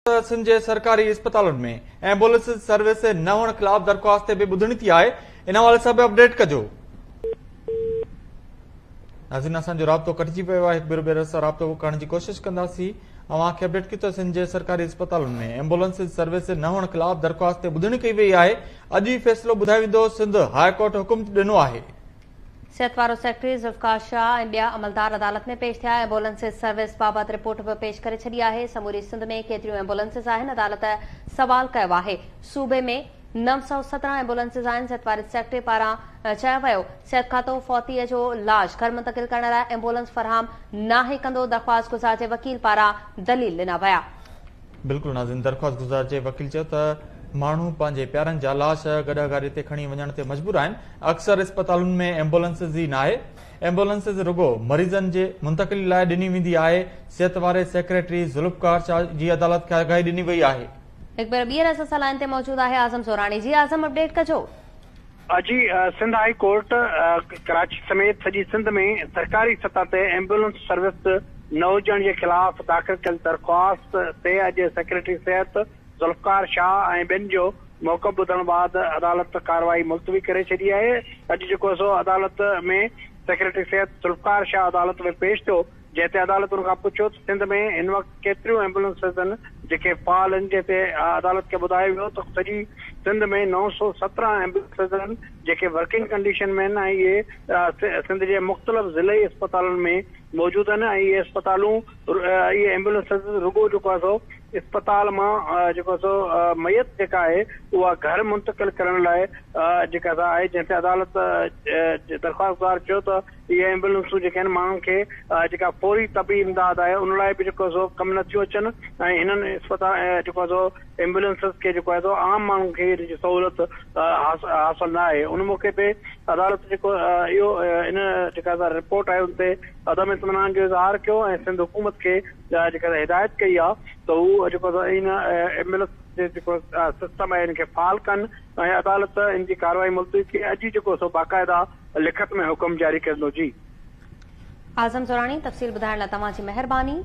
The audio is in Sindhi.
سنڌ جي سرڪاري اسپتالن ۾ ايمبولينس سروس نه هئڻ خلاف درخواست تي به ٻڌڻي ٿي آهي ان حوالي سان به اپڊيٽ ڪجو. ناظرين اسان جو رابطو ڪٽجي ويو آهي هڪ ڀيرو ٻيهر سان رابطو ڪرڻ جي ڪوشش ڪنداسين اوهان کي اپڊيٽ ڪيو ته سنڌ جي سرڪاري اسپتالن ۾ ايمبولينس سروس نه هئڻ خلاف درخواست تي ٻڌڻي ڪئي وئي آهي اڄ ئي فيصلو ٻڌايو ويندو سنڌ هاء ڪورٽ حڪم ڏنو آهي. صحت وارو سيڪريٽري ذوالفقار شاهه ۽ ٻيا عملدار عدالت ۾ پيش ٿيا، ايمبولنسز سروس بابت رپورٽ به پيش ڪري ڇڏي آهي، سموري سنڌ ۾ ڪيتريون ايمبولنسز آهن، عدالت سوال ڪيو آهي، صوبي ۾ 917 ايمبولنسز آهن، صحت واري سيڪريٽري پاران چيو ويو صحت کاتو فوتي جو لاش گهر منتقل ڪرڻ لاء ايمبولنس فراهم ناهي ڪندو، درخواستگذار جي وڪيل پاران دليل ڏنا ويا. بلڪل ناظرين درخواست گذار جي وڪيل چيو ته ماڻهو پنهنجي پيارن جا لاش گڏهه گاڏي تي کڻي وڃڻ تي مجبور آهن اڪثر اسپتالن ۾ ايمبولنسز ئي ناهي ايمبولنسز رڳو مريضن جي منتقلي لاء ڏني ويندي آهي صحت واري سيڪريٽري ذوالفقار شاهه جي عدالت کي آگاهي ڏني وئي آهي. هڪ ڀيرو ٻيهر اسان سان لائين تي موجود آهي اعظم زوراڻي جي اعظم اپڊيٽ ڪجو. جي سنڌ هائي ڪورٽ ڪراچي سميت سڄي سنڌ ۾ سرڪاري سطح تي ايمبولينس سروس نه هجڻ جي خلاف داخل ڪيل درخواست تي اڄ سيڪريٽري صحت ذوالفقار شاهه ۽ ٻين جو موقف ٻڌڻ بعد عدالت ڪارروائي ملتوي ڪري ڇڏي آهي اڄ جيڪو سو عدالت ۾ سيڪريٽري صحت ذوالفقار شاهه عدالت ۾ پيش ٿيو جنهن تي عدالت ان کان پڇيو ته سنڌ ۾ هن وقت ڪيتريون ايمبولينسز آهن جيڪي فعال آهن جنهن تي عدالت کي ٻڌايو ويو ته سڄي سنڌ ۾ 917 ايمبولينسز آهن جيڪي ورڪنگ ڪنڊيشن ۾ آهن ۽ اهي سنڌ جي مختلف ضلعي اسپتالن ۾ موجود آهن ۽ اهي اسپتالون اهي ايمبولينسز رڳو جيڪو آهي سو اسپتال مان جيڪو آهي سو ميت جيڪا آهي اها گهر منتقل ڪرڻ لاء جيڪا سا آهي جنهن تي عدالت درخواستگذار چيو ته اهي ايمبولينسون جيڪي آهن ماڻهن کي جيڪا فوري طبي امداد آهي ان لاء به جيڪو سو ڪم نه ٿيون اچن ۽ هنن اسپتال جيڪو سو ايمبولينسز کي جيڪو آهي سو عام ماڻهن کي ان جي سهولت حاصل نه آهي ان موقعي تي عدالت جيڪو اهو ان جيڪا سا رپورٽ آهي ان تي عدم اطمينان جو اظهار ڪيو ۽ سنڌ حڪومت کي جيڪا هدايت ڪئي آهي ته هو جيڪو سو ان ايمبولينس جي جيڪو سسٽم آهي ان کي فعال ڪن ۽ عدالت ان جي ڪارروائي ملتوي ڪئي اڄ ئي جيڪو سو باقاعده لکت ۾ حڪم جاري ڪندو جي. اعظم زوراڻي تفصيل ٻڌائڻ لاء توهان جي مهرباني.